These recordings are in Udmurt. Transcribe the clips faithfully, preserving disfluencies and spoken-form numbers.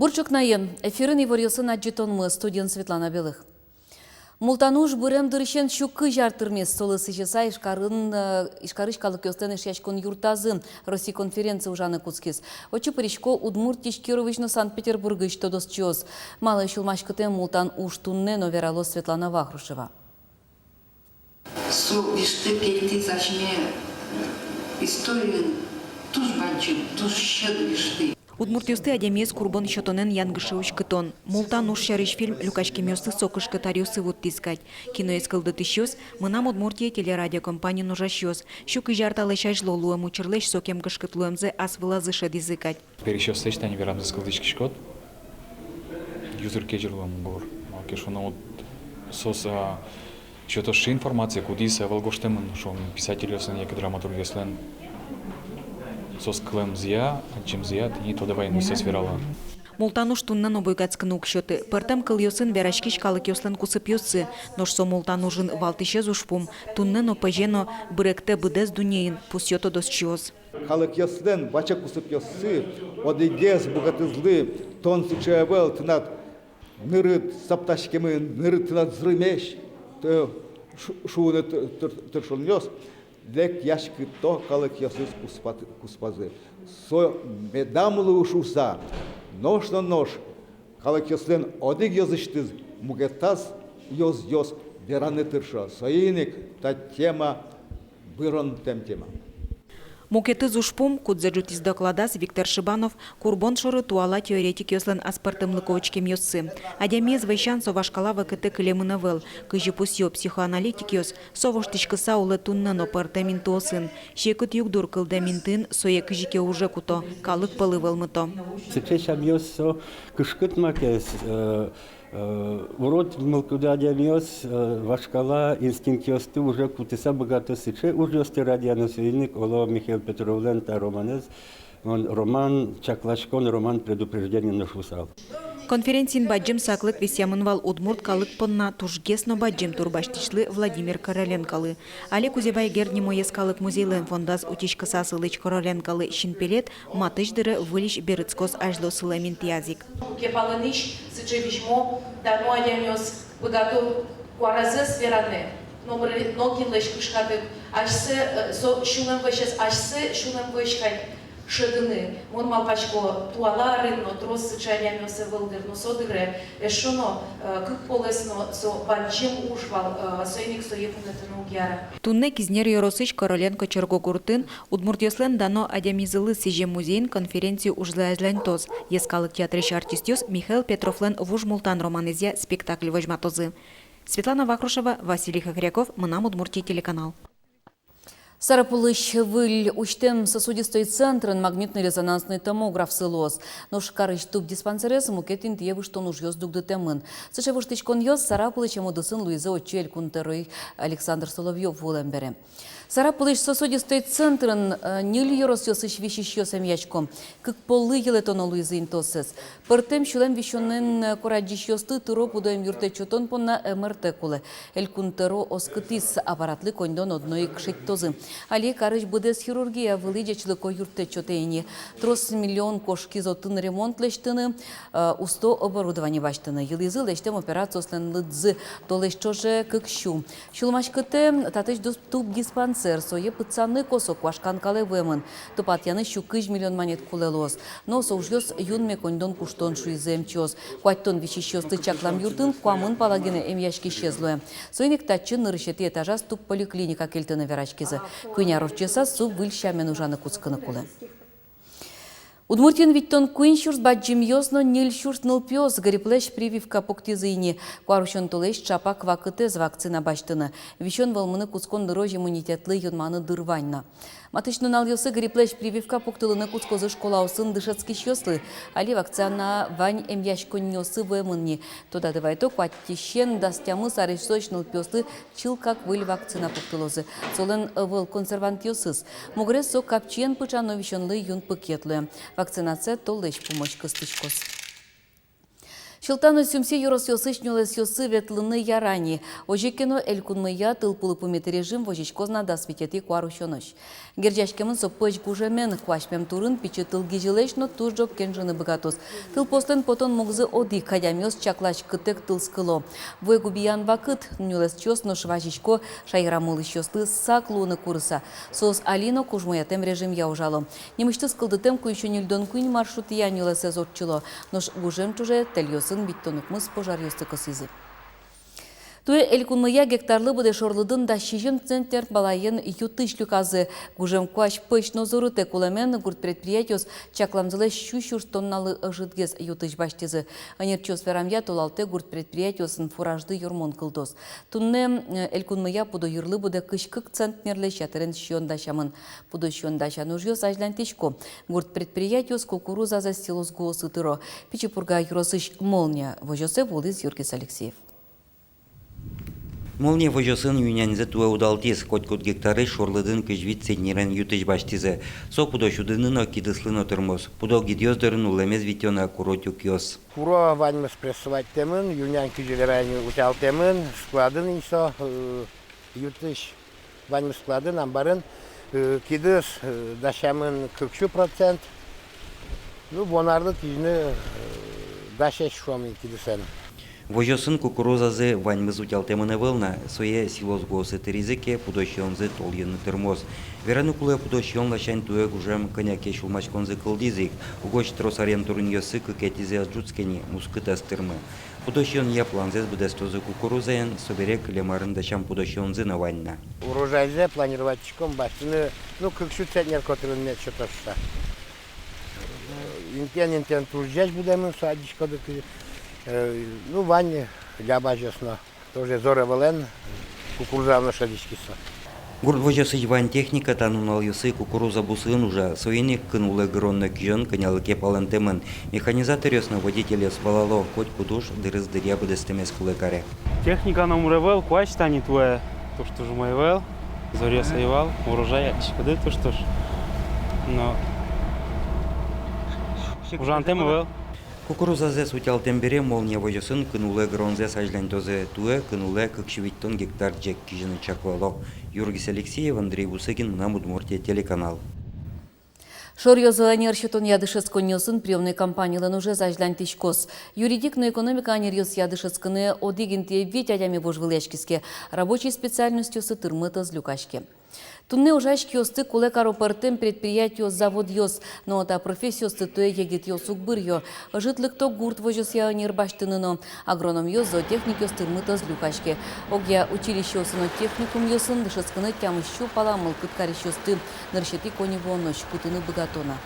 Бур ӵукнаен! Эфирын иворъёсын адӟытонмы, студиын Светлана Белых. Мултан уж бырем дырысен сю кызь ар тырмиз. Солы сӥзьыса Ижкарын, э, Ижкарысь калыкъёслэн Эшъяськон юртазы Россия конференция ужаны кутскиз. Отчы пырисько Удмуртиысь, Кировысь но Санкт-Петербургысь тодосчиос. Малы сюлмаськытэм Мултан уж туннэ но, вералоз Светлана Вахрушева. Со вишты кельтӥз асьме историын туж бадӟым, туж сьӧд вишты. Удмуртъёсты адямиез курбон сётонэн янгыше уськытон. Мултан уж сярысь фильм люкаськемъёсты со кышкыт аръёсы вуттӥз кадь. Киноез кылдытӥсьёс — «Мынам Удмуртие» телерадиокомпаниын ужасьёс. Сю кызь ар талэсь азьло луэм учырлэсь сокем кышкыт луэмзэ ас вылазы шӧдӥзы кадь. Пересьёслэсь тани верамзэс кылзӥськиськод. Юзыр-кезьыр луэм уг ор. Малы ке шуоно, вот соос, а, сёто сыӵе информация, кудӥз ӧвӧл гожтэмын, шуом, писательёслэн яке драматургъёслэн. Соос кылэмзыя, адӟемзыя тӥни тодэ ваёнъёссэс верало. Мултан уж туннэ но буйгатскыны уг сёты. Пӧртэм кылъёсын вераськись калыкъёслэн кусыпъёссы. Нош со Мултан ужын валтӥсез ужпум туннэ но пӧзе но бырэктэ быдэс дуннеын, пусъё тодосчиос. Калыкъёслэн ваче кусыпъёссы, одӥгез мукетызлы: тон сыӵе ӧвӧл, тынад нырыд саптаськемын, нырыд тынад зрымесь, тӥ шу-, шуыны тыр-, тыр-, тыршонъёс лэсьтӥсько калыкъёсыз куспа-, куспазы. Со медам луы шуыса, нош но нош калыкъёслэн одӥг ёзысьтыз мукетаз ёзъёс вераны тыршо. Соин ик та тема быронтэм тема. Мукетыз ужпум, кудзэ ӝутӥз докладаз Виктор Шибанов, курбон шоры туала теоретикъёслэн аспӧртэмлыко учкемъёссы. Адямиез вӧсян со вашкала вакытэ кылемын ӧвӧл. Кызьы пусъё психоаналитикъёс, со воштӥськыса улэ туннэ но пӧртэм интыосын. Секыт югдур кылдэм интыын сое кызьы ке уже куто, калык пӧлы вӧлмыто. Сыӵе сямъёс со кышкыт маке, э, э, урод мылкыдо адямиос, э, вашкала инстинктъёсты уже кутыса быгато сыӵе ужъёсты радъяны. Соин ик оло Михаил Петровлэн та романэз, он роман, чакласькон роман, предупреждение но шуысал. Конференциын бадӟым саклык висъямын вал удмурт калык понна тужгес но бадӟым турбасьтӥсьлы Владимир Короленколы. Али Кузебай Герд нимо йӧскалык музейлэн фондаз утиськыса сылӥсь Короленколы синпелет матысь дыре выльысь берытскоз азьло сылэм интыяз ик. Куке палэнысь сыӵе визьмо, дано адямиос быгато куаразэс вераны, номыр нокинлэсь кышкатык, асьсэ, э, со сюлэм вӧсез асьсэ сюлэм вӧсь кадь шӧдыны. Мон малпасько, туала арын но трос сыӵе адямиос ӧвӧл дыр, но со дыре эшшо но, э, кык полэс но со бадӟым уж вал, э, соин ик сое пумитыны уг яра. Туннэ Кизнер ёросысь Короленко черкогуртын удмуртъёслэн дано адямизылы сӥзем музейын конференция ужзэ азьланьтоз. Йӧскалык театрысь артистъёс Михаил Петровлэн «Вуж Мултан» романэзъя спектакль возьматозы. Светлана Вахрушева, Василий Хохряков, «Мынам Удмуртие» телеканал. Сарапулысь выль усьтэм сосудистой центрын магнитно-резонансной томограф сылоз. Нош карысь тубдиспансерез мукет интые выжтон ужъёс дугдытэмын. Сыӵе воштӥськонъёс Сарапулысь ӧм удысын луизы отчы Элькун тӧро Александр Соловьёв вуылэм бере. Сарапулысь сосудистой центрын, э, ньыль ёросъёсысь висисьёс эмъясько. Кык поллы йылэтоно луизы интыоссэс. Пӧртэм сюлэм висёнэн курадӟисьёсты тыро-пыдо эмъюрттэт сётон понна МРТ кулэ. Элькун тӧро оскытӥз: аппаратлы коньдон одно ик шедьтозы. Али карысь быдэс хирургия вылӥ ӟечлыко юрттэт сётэ ини. Трос миллион кошкиз отын ремонт лэсьтыны, э, усто оборудование басьтыны. Йылӥзы лэсьтэм операциослэн лыдзы толэзь ӵоже кык сю. Сюлмаськытэ, татысь дус-, тубдиспансер, сое пытсаны косо, куашкан калэ вуэмын. Тупатъяны сю кызь миллион манет кулэ луоз. Но со ужъёс юнме коньдон куштон, шуизы эмчиос. Куатьтон висисьёсты чаклам юртын куамын пала гинэ эмъяськисез луэ. Соин ик татчы нырысетӥ этажаз тубполиклиника кельтыны вераськизы. Куинь ар ортчыса со выль сямен ужаны кутскыны кулэ. Удмуртиын витьтон куинь сюрс бадӟымъёс но ньыль сюрс нылпиос гриплэсь прививка пуктӥзы ини. Куарусён толэзь ӵапак вакытэз вакцина басьтыны. Висён вӧлмыны кутскон дырозь иммунитетлы юнманы дыр вань на. Матысь нуналъёсы гриплэсь прививка пуктылыны кутскозы школаосын дышетскисьёслы. Али вакцина вань эмъяськонниосы вуэмын ни. Тодады вайто, куатьтӥсен дас тямыс аресозь нылпиослы чылкак выль вакцина пуктылозы. Солэн ӧвӧл консервантъёсыз. Мугрес со капчиен пыӵа но висёнлы юн пыкет луэ. Вакцинация толэзь пумозь кыстӥськоз. Сюмси ёросъёсысь нюлэсъёсы ветлыны яра ни. Озьы ке но, элькунмыя тылпулы пумит режим возиськоз на дас витетӥ куарусёнозь. Герӟаськемын со пӧсь гужемен. Куасьмем турын пичи тыл гизьылэсь но туж ӝог кенжыны быгатоз. Тылпуослэн потон мугзы одӥг: адямиос чакласькытэк тылскыло. Вуэ губиян вакыт. Нюлэсчиос нош вазисько шаерамы улӥсьёслы сак луыны курыса. Соос али но кужмоятэм режимъя ужало. Нимысьтыз кылдытэм куинь сю ньыльдон куинь маршрутъя нюлэсэз ортчыло. Нош гужем ӵоже тэльёсын витьтон укмыс пожаръёсты косӥзы. Туэ элькунмыя гектарлы быдэ шорлыдын дас сизьым центнер палаен ю-тысь люказы. Гужем куазь пӧсь но зорытэк улэмен, гурт предприятиос чакламзылэсь сю сюрс тонналы ӧжытгес ю-тысь басьтӥзы. Ӧнерчиос верамъя, толалтэ гурт предприятиосын фуражды юрмон кылдоз. Туннэ, э, элькунмыя пудо йырлы быдэ кызь кык центнерлэсь ятырен сиён дасямын. Пудо сиён дасян ужъёс азьланьтӥсько. Гурт предприятиос кукурузазэс силос гуосы тыро. Пичи Пурга ёросысь «Молния» возёсэ вуылӥз Юргис Алексеев. «Молния» возёсын ю-няньзэ туэ удалтӥз. Котькуд гектарысь шорлыдын кызь вить центнерен ю-тысь басьтӥзы. Со пудо сюдыны но, кидыслы но тырмоз. Пудо гидъёс дорын улэмез витё на куро тюкъёс. Куро ваньмыз прессоватьтэмын, ю-нянь кызьы верай ни утялтэмын, складын ини со, э, ю-тысь. Ваньмыз складын, амбарын, э, кидыс, э, дасямын кык сю процент. Ну, вуоно арлы кизьыны, э, дасесь, шуом ини, кидысэн. Возёсын кукурузазы ваньмыз утялтэмын ӧвӧл на, сое силос гуосы тыризы ке, пудо сиёнзы толйыны тырмоз. Вераны кулэ, пудо сиён ласянь туэ гужем кӧня ке сюлмаськонзы кылдӥз ик. Угось трос аръем турынъёссы кыкетӥзэ ӧз ӝутске ни, мускыт ӧз тырмы. Пудо сиёнъя планзэс быдэстозы кукурузаен, собере кылем арын дасям пудо сиёнзы но вань на. Урожайзэ планироватьтӥськом басьтыны, ну, кык сю центнер котырын мед сётоз шуса. Интыен-интыен туж ӟеч будэмын, со адӟиськоды, э, ну, вань ляб азьёс но. Тоже зор ӧвӧл эн, кукуруза но шӧдӥськиз со. Гурт возёсысь вань техника та нуналъёсы кукуруза бусыын ужа. Соин ик кын улэ гырон но кизён кӧнялы ке палэнтэмын. Механизаторъёс но водительёс валало: котькуд уж дырыз дыръя быдэстэмез кулэ каре. Техника номыр ӧвӧл, куазь тани туэ туж-туж умой ӧвӧл, зоръёс ӧй вал, урожай адӟиськоды туж-туж. Но ужантэм ӧвӧл. Кукурузазэс утялтэм бере «Молния» возёсын кын улэ гыронзэс азьланьтозы. Туэ кын улэ кык сю витьтон гектар ӟег кизьыны чаклало. Юргис Алексеев, Андрей Бусыгин, «Мынам Удмуртие» телеканал. Шоръёзо ӧнер сётонъя дышетсконниосын приёмной кампанилэн ужез азьланьтӥськоз. Юридик но экономика ӧнеръёсъя дышетскыны одӥг интые вить адями вожвылъяськиз ке, рабочий специальностьёсы тырмыт ӧз люкаське. Туннэ ужась киосты кулэ каро пӧртэм предприятиос, заводъёс, но та профессиосты туэ егитъёс уг быръё. Ӧжыт лыкто гурт возёсъя ӧнер басьтыны но. Агрономъёс, зоотехникъёс тырмыт ӧз люкаське. Огъя училищеосын но техникумъёсын дышетскыны тямыс сю пала мылкыд карисьёсты нырысетӥ коньывуонозь кутыны быгато на.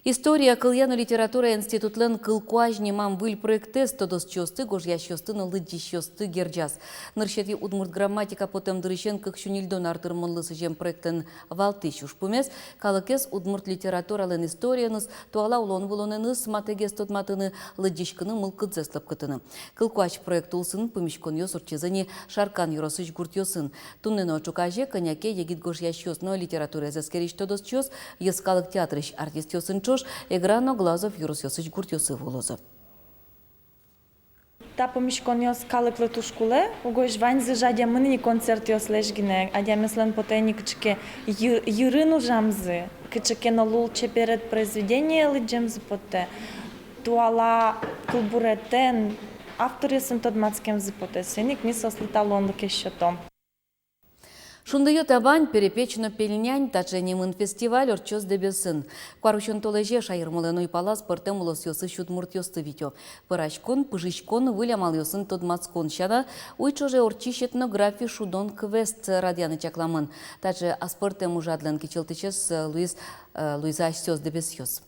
История, кылъя но литературая институтлэн «Кыл куазь» нимам выль проектэз тодосчиосты, гожъясьёсты но лыдӟисьёсты герӟаз. Нырысетӥ удмурт грамматика потэм дырысен кык сю ньыльдон ар тырмонлы сӥзем проектлэн валтӥсь ужпумез — калыкез удмурт литературалэн историеныз, туала улон-вылонэныз матэгес тодматыны, лыдӟиськыны мылкыдзэс лӧпкытыны. «Кыл куазь» проект улсын пумиськонъёс ортчизы ни Шаркан ёросысь гуртъёсын. Туннэ но ӵуказе кӧня ке егит гожъясьёс но литератураез эскерись тодосчиос Йӧскалык театрысь артистъёсын ӵош Эгра но Глазов ёросъёсысь гуртъёсы вуылозы. Та пумиськонъёс калыклы туж кулэ, угось ваньзы жадемын ини концертъёслэсь гинэ, адямиослэн потэ ини кыӵе ке йы-, йырын ужамзы, кыӵе ке но лулчеберет произведение лыдӟемзы потэ, туала кылбуретэн авторъёсын тодматскемзы потэ, соин ик ми соослы та луонлыкез сётом. «Шундыё» табань, перепеч но пельнянь — таӵе нимын фестиваль ортчоз Дэбесын. Куарусён толэзе шаермылэн уйпалаз пӧртэм улосъёсысь удмуртъёсты витё. Пӧраськон, пыжиськон, выль амалъёсын тодматскон сяна, уй ӵоже ортчись этнографи шудон квест радъяны чакламын. Таӵе аспӧртэм ужрадлэн кичӧлтӥсез луиз, э, луизы асьсэос, дэбесъёс.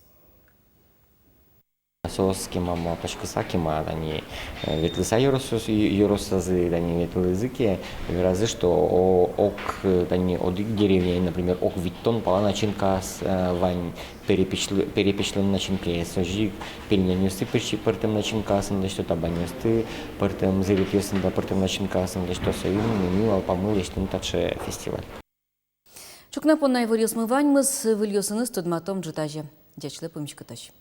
Соос кема малпаськыса, кема тани, э, ветлыса ёросъёс-, ё-, ёросазы тани ветлӥзы ке, веразы, что о-, ог, э, тани одӥг деревняын, например, ог витьтон пала начинкаос, э, вань, перепечлы-, перепечлэн начинкаез, озьы ик пельняньёсты пӧртэм начинкаосын лэсьто, табаньёсты пӧртэм, зыретъёсын да пӧртэм начинкаосын лэсьто, соин ик ми малпамы лэсьтыны таӵе фестиваль. Ӵукна понна иворъёсмы ваньмыз, выльёсыныз тодматом ӝытазе. Ӟеч луэ, пумиськытозь.